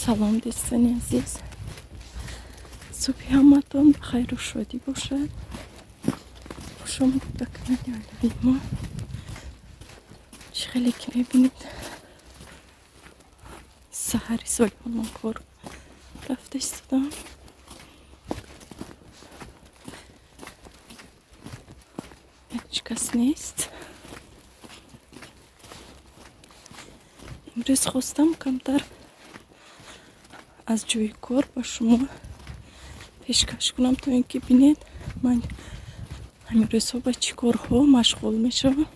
Салом, дӯстони азиз, субҳи ҳаматон ба хайру шодӣ бошад. Хушомадед ба канали оилавии мо. Чӣ хеле ки мебинед, саҳари солиҳон ман кор рафта истодам. Ҳеҷ кас нест. Имрӯз хостам камтар аз ҷойи кор ба шумо пешкаш кунам, то ин ки бинед, ман ҳамин рӯзҳо ба чӣ корҳо машғул мешавам.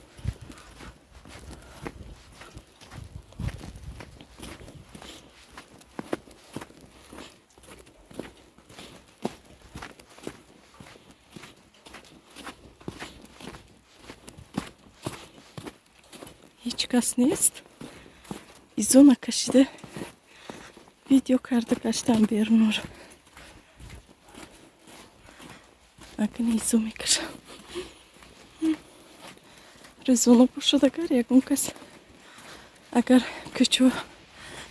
Ҳеҷ кас нест. Изо накашида видео карда гаштам берунро. Акне изо мекашам. Рӯзона бошад, агар ягон кас, агар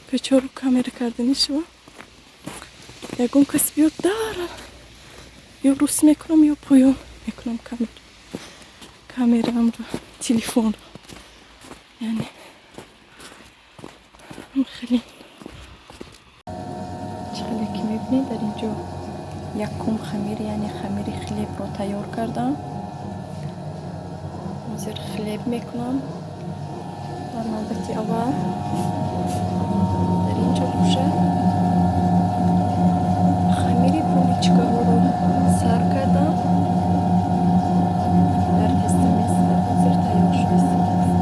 кӯчаро камера карданӣ шавам, ягон кас биёд, дар ё рӯст мекунам, ё поён мекунам камераамро, телефонро. Яъне хеле чӣ хеле ки мебинед, дар ин ҷо якум хамир, яъне хамири хлебро тайёр кардам. Ҳозир хлеб мекунам дар навбати аввал. Дар ин ҷо бошад, хамири булочкаҳоро сар кардам. Дар тестомес ҳозир тайёр шуда истодааст.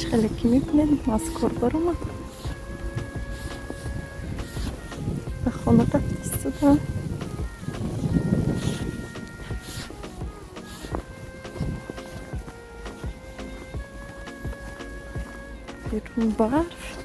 Чӣ хеле ки мебинед, аз кор баромад, ба хона рафта истодам. Берун барф.